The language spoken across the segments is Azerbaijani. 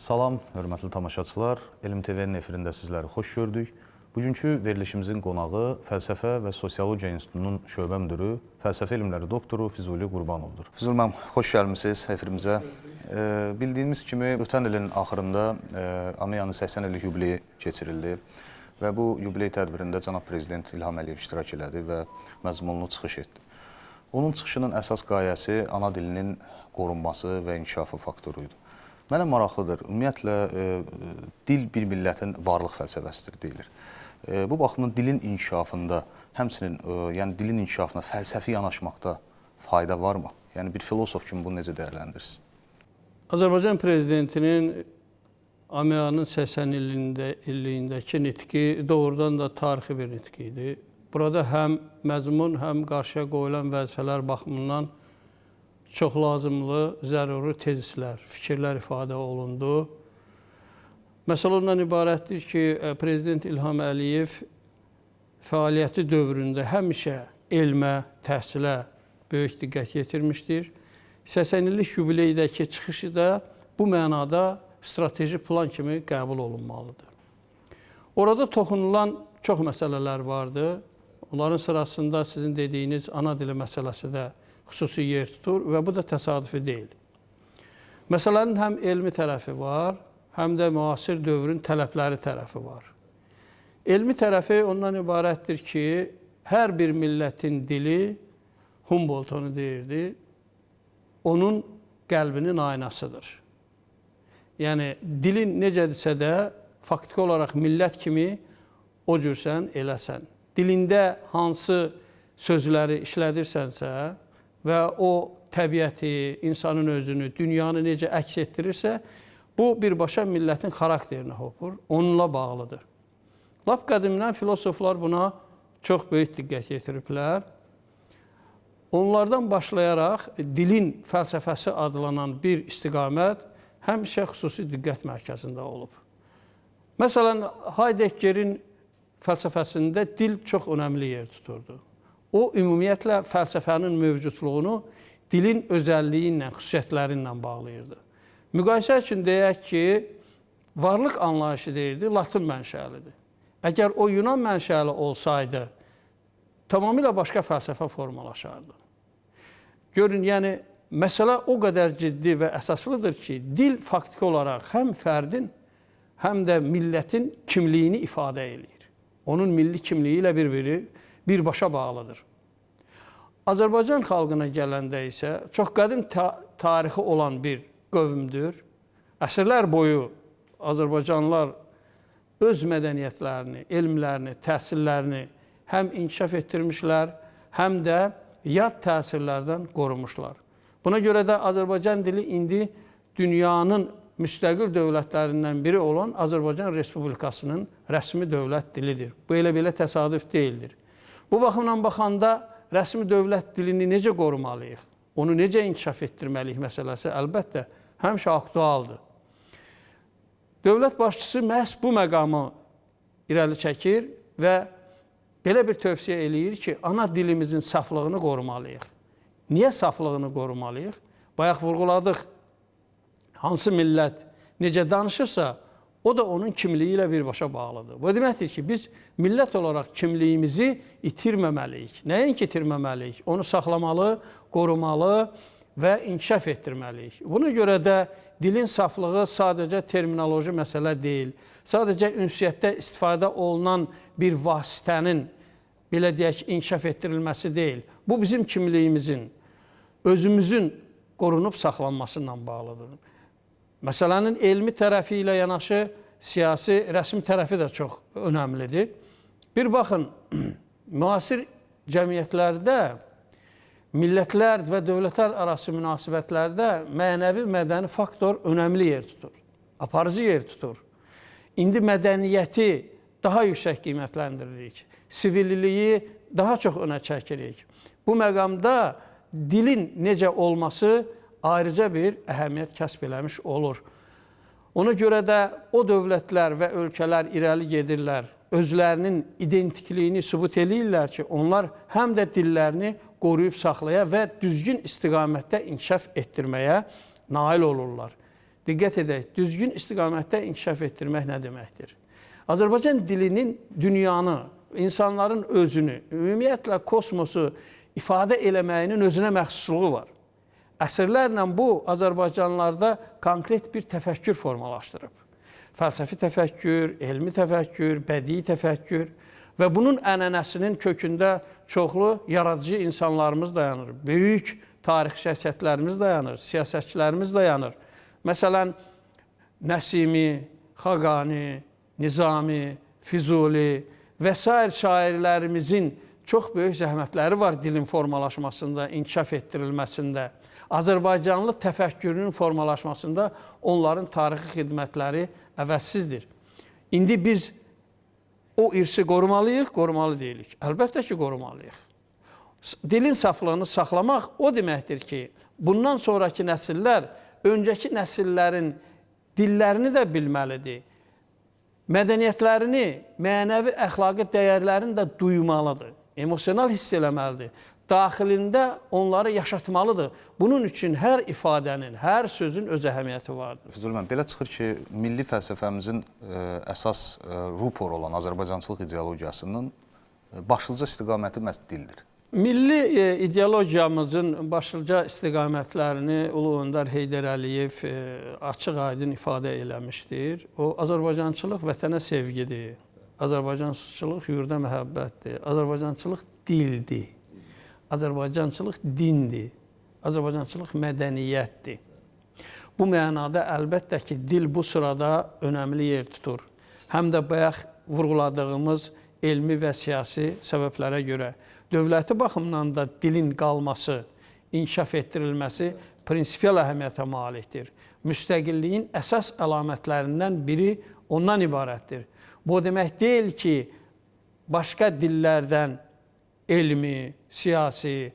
Salam, hörmətli tamaşaçılar. Elm TV-nin efirində sizləri xoş gördük. Bugünkü verilişimizin qonağı Fəlsəfə və Sosiologiya İnstitutunun şöbə müdiri, fəlsəfə elmləri doktoru Füzuli Qurbanovdur. Füzuli müəllim, xoş gəlmisiniz efirimizə. Bildiyimiz kimi ötən ilin axırında AMEA-nın 80 illik yubileyi keçirildi və bu yubiley tədbirində cənab prezident İlham Əliyev iştirak elədi və məzmunlu çıxış etdi. Onun çıxışının əsas qayəsi ana dilinin qorunması və inkişafı faktoru idi. Mənə maraqlıdır. Ümumiyyətlə dil bir millətin varlıq fəlsəfəsidir deyilir. Bu baxımdan dilin inkişafında, həmçinin yəni dilin inkişafına fəlsəfi yanaşmaqda fayda varmı? Yəni bir filosof kimi bunu necə dəyərləndirirsiniz? Azərbaycan prezidentinin AMEA-nın 80 illiyindəki nitqi doğrudan da tarixi bir nitqi idi. Burada həm məzmun, həm qarşıya qoyulan vəzifələr baxımından çox lazımlı, zəruri tezislər, fikirlər ifadə olundu. Məsələ ondan ibarətdir ki, Prezident İlham Əliyev fəaliyyəti dövründə həmişə elmə, təhsilə böyük diqqət yetirmişdir. 80 illik yubileydəki çıxışı da bu mənada strateji plan kimi qəbul olunmalıdır. Orada toxunulan çox məsələlər vardı. Onların sırasında sizin dediyiniz ana dili məsələsi də xüsusi yer tutur və bu da təsadüfi deyil. Məsələnin həm elmi tərəfi var, həm də müasir dövrün tələbləri tərəfi var. Elmi tərəfi ondan ibarətdir ki, hər bir millətin dili, Humboldt onu deyirdi, onun qəlbinin aynasıdır. Yəni, dilin necədirsə də, faktiki olaraq millət kimi o cürsən, eləsən. Dilində hansı sözləri işlədirsənsə və o təbiəti, insanın özünü, dünyanı necə əks etdirirsə, bu birbaşa millətin xarakterinə hopur, onunla bağlıdır. Lap qədimdən filosoflar buna çox böyük diqqət yetiriblər. Onlardan başlayaraq dilin fəlsəfəsi adlanan bir istiqamət həmişə xüsusi diqqət mərkəzində olub. Məsələn, Heideggerin fəlsəfəsində dil çox önəmli yer tuturdu. O, ümumiyyətlə, fəlsəfənin mövcudluğunu dilin özəlliyi ilə, xüsusiyyətləri ilə bağlayırdı. Müqayisə üçün deyək ki, varlıq anlayışı deyirdi, Latın mənşəlidir. Əgər o Yunan mənşəli olsaydı, tamamilə başqa fəlsəfə formalaşardı. Görün, yəni, məsələ o qədər ciddi və əsaslıdır ki, dil faktiki olaraq həm fərdin, həm də millətin kimliyini ifadə eləyir. Onun milli kimliyi ilə bir-biri birbaşa bağlıdır. Azərbaycan xalqına gələndə isə çox qədim tarixi olan bir qövmdür. Əsrlər boyu Azərbaycanlılar öz mədəniyyətlərini, elmlərini, təhsillərini həm inkişaf etdirmişlər, həm də yad təsirlərdən qorumuşlar. Buna görə də Azərbaycan dili indi dünyanın müstəqil dövlətlərindən biri olan Azərbaycan Respublikasının rəsmi dövlət dilidir. Bu elə belə təsadüf deyildir. Bu baxımdan baxanda rəsmi dövlət dilini necə qorumalıyıq, onu necə inkişaf etdirməliyik məsələsi əlbəttə həmişə aktualdır. Dövlət başçısı məhz bu məqamı irəli çəkir və belə bir tövsiyə eləyir ki, ana dilimizin saflığını qorumalıyıq. Niyə saflığını qorumalıyıq? Bayaq vurğuladıq, hansı millət necə danışırsa, o da onun kimliyi ilə birbaşa bağlıdır. Bu deməkdir ki, biz millət olaraq kimliyimizi itirməməliyik. Nəinki itirməməliyik? Onu saxlamalı, qorumalı və inkişaf etdirməliyik. Buna görə də dilin saflığı sadəcə terminoloji məsələ deyil. Sadəcə ünsiyyətdə istifadə olunan bir vasitənin, belə deyək, inkişaf etdirilməsi deyil. Bu bizim kimliyimizin, özümüzün qorunub saxlanması ilə bağlıdır. Məsələnin elmi tərəfi ilə yanaşı siyasi, rəsmi tərəfi də çox önəmlidir. Bir baxın, müasir cəmiyyətlərdə millətlər və dövlətlər arası münasibətlərdə mənəvi, mədəni faktor önəmli yer tutur, aparıcı yer tutur. İndi mədəniyyəti daha yüksək qiymətləndiririk, sivilliliyi daha çox önə çəkirik. Bu məqamda dilin necə olması ayrıca bir əhəmiyyət kəsb eləmiş olur. Ona görə də o dövlətlər və ölkələr irəli gedirlər, özlərinin identikliyini sübut eləyirlər ki, onlar həm də dillərini qoruyub saxlaya və düzgün istiqamətdə inkişaf etdirməyə nail olurlar. Diqqət edək, düzgün istiqamətdə inkişaf etdirmək nə deməkdir? Azərbaycan dilinin dünyanı, insanların özünü, ümumiyyətlə kosmosu ifadə eləməyinin özünə məxsusluğu var. Əsrlərlə bu Azərbaycanlılarda konkret bir təfəkkür formalaşdırıb. Fəlsəfi təfəkkür, elmi təfəkkür, bədii təfəkkür və bunun ənənəsinin kökündə çoxlu yaradıcı insanlarımız dayanır. Böyük tarixi şəxsiyyətlərimiz dayanır, siyasətçilərimiz dayanır. Məsələn, Nəsimi, Xaqani, Nizami, Füzuli və sair şairlərimizin çox böyük zəhmətləri var dilin formalaşmasında, inkişaf etdirilməsində. Azərbaycanlı təfəkkürünün formalaşmasında onların tarixi xidmətləri əvəzsizdir. İndi biz o irsi qorumalıyıq, qorumalı deyilik. Əlbəttə ki, qorumalıyıq. Dilin saflığını saxlamaq o deməkdir ki, bundan sonraki nəsillər öncəki nəsillərin dillərini də bilməlidir. Mədəniyyətlərini, mənəvi, əxlaqi dəyərlərini də duymalıdır. Emosional hiss eləməlidir. Daxilində onları yaşatmalıdır. Bunun üçün hər ifadənin, hər sözün öz əhəmiyyəti vardır. Füzuli müəllim, belə çıxır ki, milli fəlsəfəmizin əsas ruporu olan Azərbaycançılıq ideologiyasının başlıca istiqaməti məhz dildir. Milli ideologiyamızın başlıca istiqamətlərini Ulu Öndər Heydər Əliyev açıq-aydın ifadə eləmişdir. O, Azərbaycançılıq vətənə sevgidir, Azərbaycançılıq yurda məhəbbətdir, Azərbaycançılıq dildir, Azərbaycançılıq dindir, Azərbaycançılıq mədəniyyətdir. Bu mənada əlbəttə ki, dil bu sırada önəmli yer tutur. Həm də bayaq vurğuladığımız elmi və siyasi səbəblərə görə dövləti baxımdan da dilin qalması, inkişaf etdirilməsi prinsipial əhəmiyyətə malikdir. Müstəqilliyin əsas əlamətlərindən biri ondan ibarətdir. Bu o demək deyil ki, başqa dillərdən elmi, siyasi,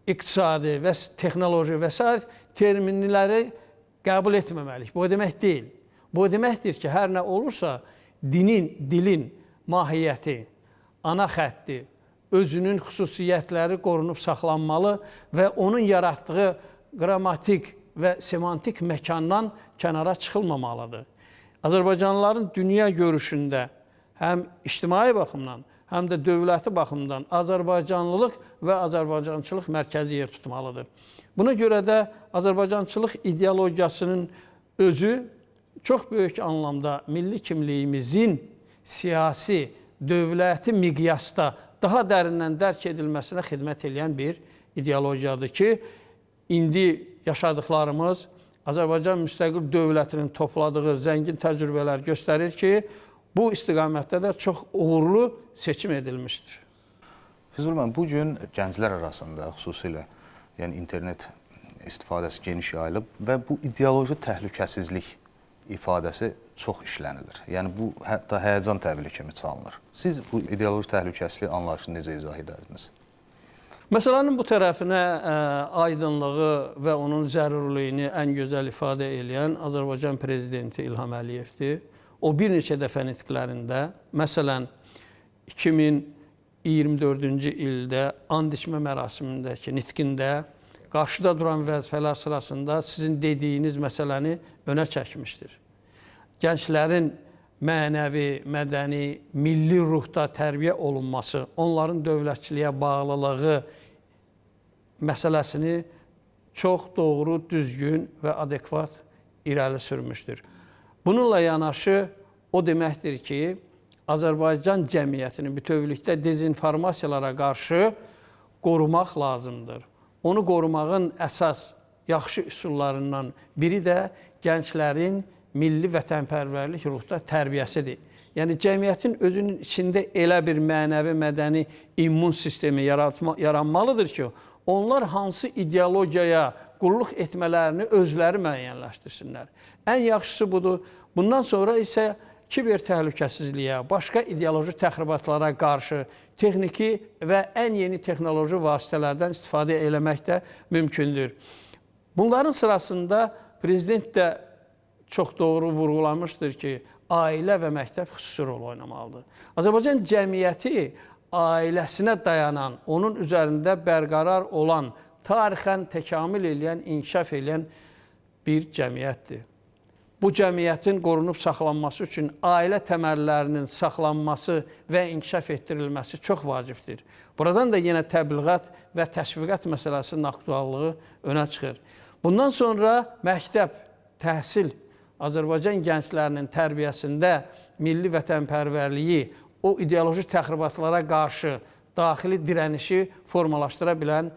iqtisadi və texnoloji və sair terminləri qəbul etməməliyik. Bu o demək deyil. Bu o deməkdir ki, hər nə olursa dilin mahiyyəti, ana xətti, özünün xüsusiyyətləri qorunub saxlanmalı və onun yaratdığı qrammatik və semantik məkandan kənara çıxılmamalıdır. Azərbaycanlıların dünya görüşündə həm ictimai baxımdan, həm də dövləti baxımdan Azərbaycanlılıq və Azərbaycançılıq mərkəzi yer tutmalıdır. Buna görə də Azərbaycançılıq ideologiyasının özü çox böyük anlamda milli kimliyimizin siyasi, dövləti miqyasda daha dərindən dərk edilməsinə xidmət eləyən bir ideologiyadır ki, indi yaşadıqlarımız Azərbaycan müstəqil dövlətinin topladığı zəngin təcrübələr göstərir ki, bu istiqamətdə də çox uğurlu seçim edilmişdir. Füzuli müəllim, bu gün gənclər arasında xüsusilə, yəni internet istifadəsi geniş yayılıb və bu ideoloji təhlükəsizlik ifadəsi çox işlənilir. Yəni bu hətta həyəcan təbili kimi çalınır. Siz bu ideoloji təhlükəsizlik anlayışını necə izah edərdiniz? Məsələnin bu tərəfinə aydınlığı və onun zəruriliyini ən gözəl ifadə eləyən Azərbaycan prezidenti İlham Əliyevdir. O bir neçə dəfə nitqlərində, məsələn 2024-cü ildə and içmə mərasimindəki nitqində qarşıda duran vəzifələr sırasında sizin dediyiniz məsələni önə çəkmişdir. Gənclərin mənəvi, mədəni, milli ruhda tərbiyə olunması, onların dövlətçiliyə bağlılığı məsələsini çox doğru, düzgün və adekvat irəli sürmüşdür. Bununla yanaşı o deməkdir ki, Azərbaycan cəmiyyətini bütövlükdə dezinformasiyalara qarşı qorumaq lazımdır. Onu qorumağın əsas yaxşı üsullarından biri də gənclərin milli vətənpərvərlik ruhda tərbiyəsidir. Yəni cəmiyyətin özünün içində elə bir mənəvi, mədəni immun sistemi yaranmalıdır ki, onlar hansı ideologiyaya qulluq etmələrini özləri müəyyənləşdirsinlər. Ən yaxşısı budur. Bundan sonra isə kiber təhlükəsizliyə, başqa ideoloji təxribatlara qarşı texniki və ən yeni texnoloji vasitələrdən istifadə eləmək də mümkündür. Bunların sırasında prezident də çox doğru vurğulamışdır ki, ailə və məktəb xüsusi rol oynamalıdır. Azərbaycan cəmiyyəti ailəsinə dayanan, onun üzərində bərqərar olan, tarixən təkamül eləyən, inkişaf eləyən bir cəmiyyətdir. Bu cəmiyyətin qorunub saxlanması üçün ailə təməllərinin saxlanması və inkişaf etdirilməsi çox vacibdir. Buradan da yenə təbliğat və təşviqat məsələsinin aktuallığı önə çıxır. Bundan sonra məktəb, təhsil, Azərbaycan gənclərinin tərbiyəsində milli vətənpərvərliyi, o ideoloji təxribatlara qarşı daxili dirənişi formalaşdıra bilən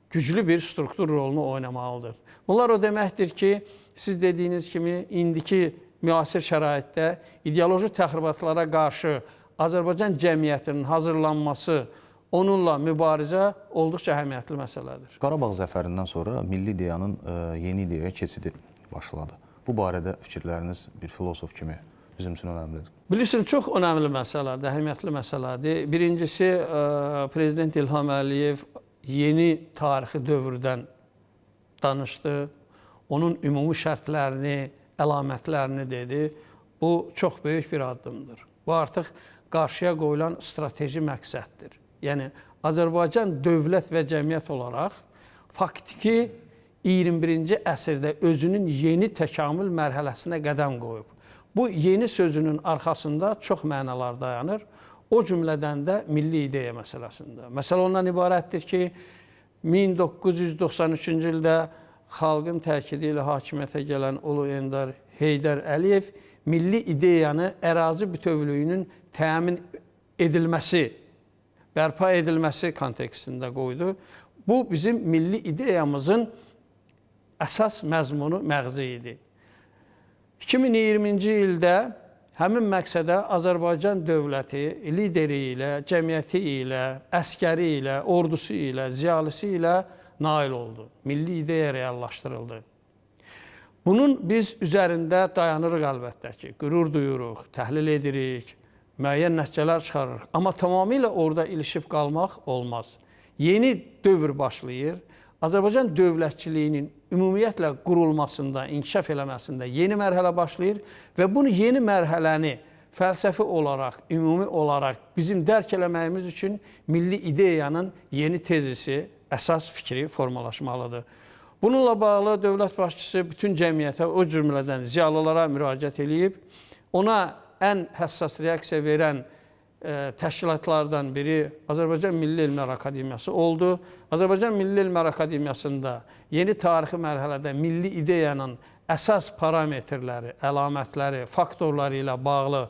güclü bir struktur rolunu oynamalıdır. Bunlar o deməkdir ki, siz dediyiniz kimi indiki müasir şəraitdə ideoloji təxribatlara qarşı Azərbaycan cəmiyyətinin hazırlanması, onunla mübarizə olduqca əhəmiyyətli məsələdir. Qarabağ zəfərindən sonra milli ideyanın yeni ideyaya keçidi başladı. Bu barədə fikirləriniz bir filosof kimi bizim üçün önəmlidir. Bilirsiniz, çox önəmli məsələdir, əhəmiyyətli məsələdir. Birincisi, Prezident İlham Əliyev yeni tarixi dövrdən danışdı. Onun ümumi şərtlərini, əlamətlərini dedi. Bu çox böyük bir addımdır. Bu artıq qarşıya qoyulan strateji məqsəddir. Yəni Azərbaycan dövlət və cəmiyyət olaraq faktiki 21-ci əsrdə özünün yeni təkamül mərhələsinə qədəm qoyub. Bu yeni sözünün arxasında çox mənalar dayanır. O cümlədən də milli ideya məsələsində. Məsələ ondan ibarətdir ki, 1993-cü ildə xalqın təkidi ilə hakimiyyətə gələn Ulu Öndər Heydər Əliyev milli ideyanı ərazi bütövlüyünün təmin edilməsi, bərpa edilməsi kontekstində qoydu. Bu bizim milli ideyamızın əsas məzmunu, məğzi idi. 2020-ci ildə həmin məqsədə Azərbaycan dövləti lideri ilə, cəmiyyəti ilə, əskəri ilə, ordusu ilə, ziyalisi ilə nail oldu. Milli ideya reallaşdırıldı. Bunun biz üzərində dayanırıq əlbəttə ki, qürur duyuruq, təhlil edirik, müəyyən nəticələr çıxarırıq. Amma tamamilə orada ilişib qalmaq olmaz. Yeni dövr başlayır. Azərbaycan dövlətçiliyinin ümumiyyətlə qurulmasında, inkişaf eləməsində yeni mərhələ başlayır və bunu yeni mərhələni fəlsəfi olaraq, ümumi olaraq bizim dərk eləməyimiz üçün milli ideyanın yeni tezisi, əsas fikri formalaşmalıdır. Bununla bağlı dövlət başçısı bütün cəmiyyətə, o cümlədən ziyalılara müraciət eləyib, ona ən həssas reaksiya verən təşkilatlardan biri Azərbaycan Milli Elmlər Akademiyası oldu. Azərbaycan Milli Elmlər Akademiyasında yeni tarixi mərhələdə milli ideyanın əsas parametrləri, əlamətləri, faktorları ilə bağlı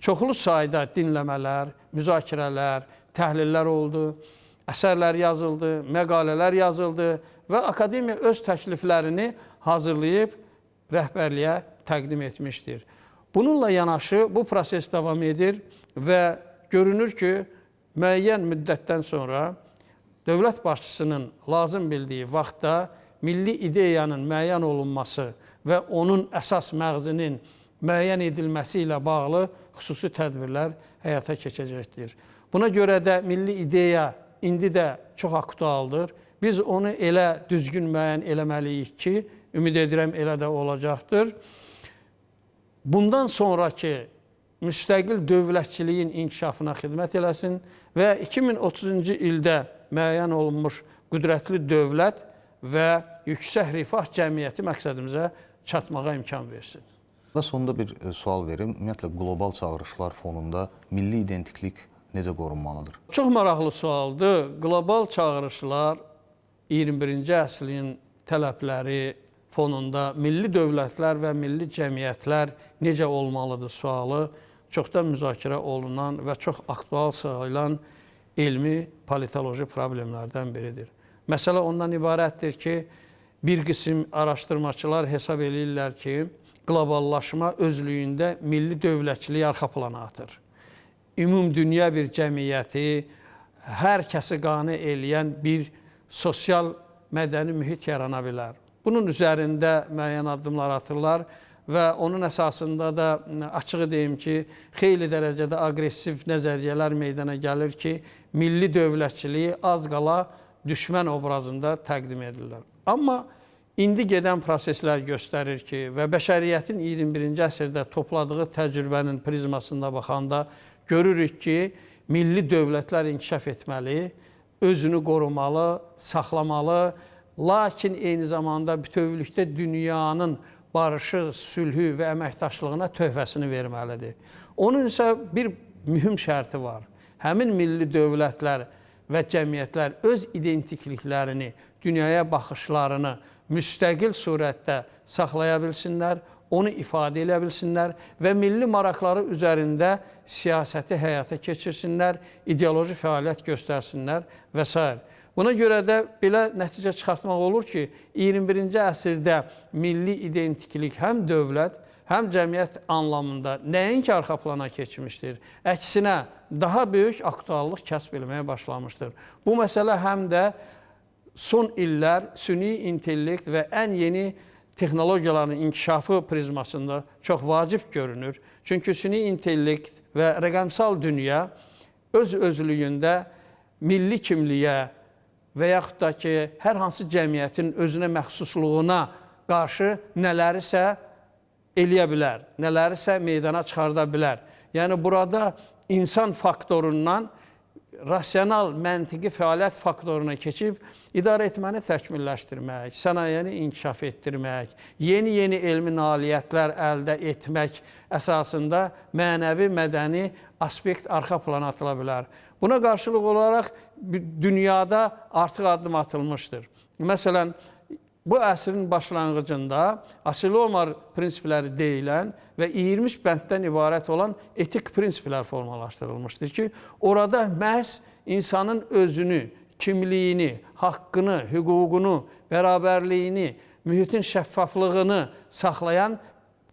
çoxlu sayda dinləmələr, müzakirələr, təhlillər oldu, əsərlər yazıldı, məqalələr yazıldı və akademiya öz təkliflərini hazırlayıb rəhbərliyə təqdim etmişdir. Bununla yanaşı bu proses davam edir və görünür ki, müəyyən müddətdən sonra dövlət başçısının lazım bildiyi vaxtda milli ideyanın müəyyən olunması və onun əsas məğzinin müəyyən edilməsi ilə bağlı xüsusi tədbirlər həyata keçəcəkdir. Buna görə də milli ideya indi də çox aktualdır. Biz onu elə düzgün müəyyən eləməliyik ki, ümid edirəm elə də olacaqdır. Bundan sonraki müstəqil dövlətçiliyin inkişafına xidmət eləsin və 2030-cu ildə müəyyən olunmuş qüdrətli dövlət və yüksək rifah cəmiyyəti məqsədimizə çatmağa imkan versin. Və sonda bir sual verim. Ümumiyyətlə, qlobal çağırışlar fonunda milli identiklik necə qorunmalıdır? Çox maraqlı sualdır. Qlobal çağırışlar 21-ci əsrin tələbləri fonunda milli dövlətlər və milli cəmiyyətlər necə olmalıdır sualı çoxdan müzakirə olunan və çox aktual sayılan elmi politoloji problemlərdən biridir. Məsələ ondan ibarətdir ki, bir qism araşdırmaçılar hesab eləyirlər ki, qloballaşma özlüyündə milli dövlətçiliyi arxa plana atır. Ümumdünya bir cəmiyyəti, hər kəsi qane eləyən bir sosial mədəni mühit yarana bilər. Bunun üzərində müəyyən addımlar atırlar və onun əsasında da açığı deyim ki, xeyli dərəcədə aqressiv nəzəriyyələr meydana gəlir ki, milli dövlətçiliyi az qala düşmən obrazında təqdim edirlər. Amma indi gedən proseslər göstərir ki, və bəşəriyyətin 21-ci əsrdə topladığı təcrübənin prizmasında baxanda görürük ki, milli dövlətlər inkişaf etməli, özünü qorumalı, saxlamalı, lakin eyni zamanda bütövlükdə dünyanın barışı, sülhü və əməkdaşlığına töhfəsini verməlidir. Onun isə bir mühüm şərti var. Həmin milli dövlətlər və cəmiyyətlər öz identikliklərini, dünyaya baxışlarını müstəqil surətdə saxlaya bilsinlər, onu ifadə edə bilsinlər və milli maraqları üzərində siyasəti həyata keçirsinlər, ideoloji fəaliyyət göstərsinlər və s. Buna görə də belə nəticə çıxartmaq olur ki, 21-ci əsrdə milli identiklik həm dövlət, həm cəmiyyət anlamında nəinki arxa plana keçmişdir, əksinə daha böyük aktuallıq kəsb etməyə başlamışdır. Bu məsələ həm də son illər süni intellekt və ən yeni texnologiyaların inkişafı prizmasında çox vacib görünür. Çünki süni intellekt və rəqəmsal dünya öz özlüyündə milli kimliyə və yaxud da ki, hər hansı cəmiyyətin özünə məxsusluğuna qarşı nələrisə eləyə bilər, nələrisə meydana çıxarda bilər. Yəni burada insan faktorundan rasional, məntiqi fəaliyyət faktoruna keçib idarə etməni təkmilləşdirmək, sənayeni inkişaf etdirmək, yeni-yeni elmi nailiyyətlər əldə etmək əsasında mənəvi, mədəni aspekt arxa plana atıla bilər. Buna qarşılıq olaraq dünyada artıq addım atılmışdır. Məsələn, bu əsrin başlanğıcında Asilomar prinsipləri deyilən və 23 bənddən ibarət olan etik prinsiplər formalaşdırılmışdır ki, orada məhz insanın özünü, kimliyini, haqqını, hüququnu, bərabərliyini, mühitin şəffaflığını saxlayan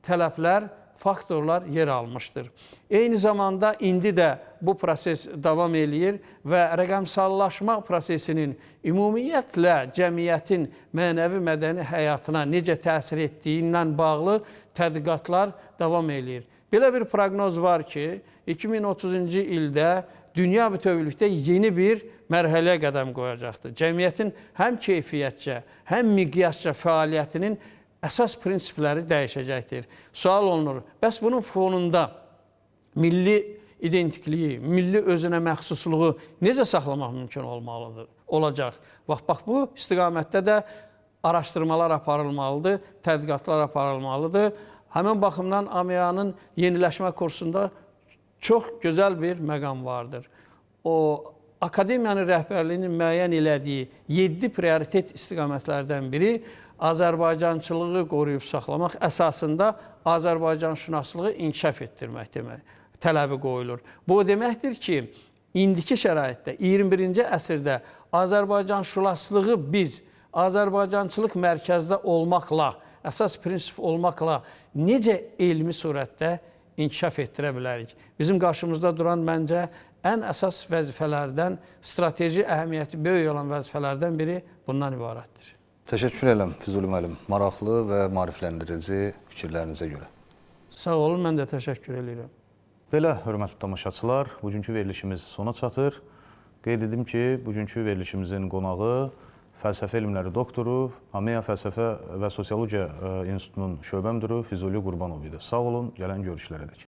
tələblər, faktorlar yer almışdır. Eyni zamanda indi də bu proses davam eləyir və rəqəmsallaşma prosesinin ümumiyyətlə cəmiyyətin mənəvi mədəni həyatına necə təsir etdiyi ilə bağlı tədqiqatlar davam eləyir. Belə bir proqnoz var ki, 2030-cu ildə dünya bütövlükdə yeni bir mərhələyə qədəm qoyacaqdır. Cəmiyyətin həm keyfiyyətcə, həm miqyasca fəaliyyətinin əsas prinsipləri dəyişəcəkdir. Sual olunur, bəs bunun fonunda milli identikliyi, milli özünə məxsusluğu necə saxlamaq mümkün olmalıdır, olacaq? Bax, bu istiqamətdə də araşdırmalar aparılmalıdır, tədqiqatlar aparılmalıdır. Həmin baxımdan AMEA-nın yeniləşmə kursunda çox gözəl bir məqam vardır. O, akademiyanın rəhbərliyinin müəyyən elədiyi 7 prioritet istiqamətlərdən biri Azərbaycançılığı qoruyub saxlamaq əsasında Azərbaycanşünaslığı inkişaf etdirmək demək tələbi qoyulur. Bu o deməkdir ki, indiki şəraitdə 21-ci əsrdə Azərbaycanşünaslığı biz Azərbaycançılıq mərkəzdə olmaqla, əsas prinsip olmaqla necə elmi surətdə inkişaf etdirə bilərik? Bizim qarşımızda duran məncə ən əsas vəzifələrdən, strateji əhəmiyyəti böyük olan vəzifələrdən biri bundan ibarətdir. Təşəkkür edirəm Füzuli müəllim, maraqlı və maarifləndirici fikirlərinizə görə. Sağ olun, mən də təşəkkür edirəm. Belə, hörmətli tamaşaçılar, bugünkü verilişimiz sona çatır. Qeyd edim ki, bugünkü verilişimizin qonağı fəlsəfə elmləri doktoru, AMEA Fəlsəfə və Sosiologiya İnstitutunun şöbə müdiri Füzuli Qurbanov idi. Sağ olun, gələn görüşlərə dək.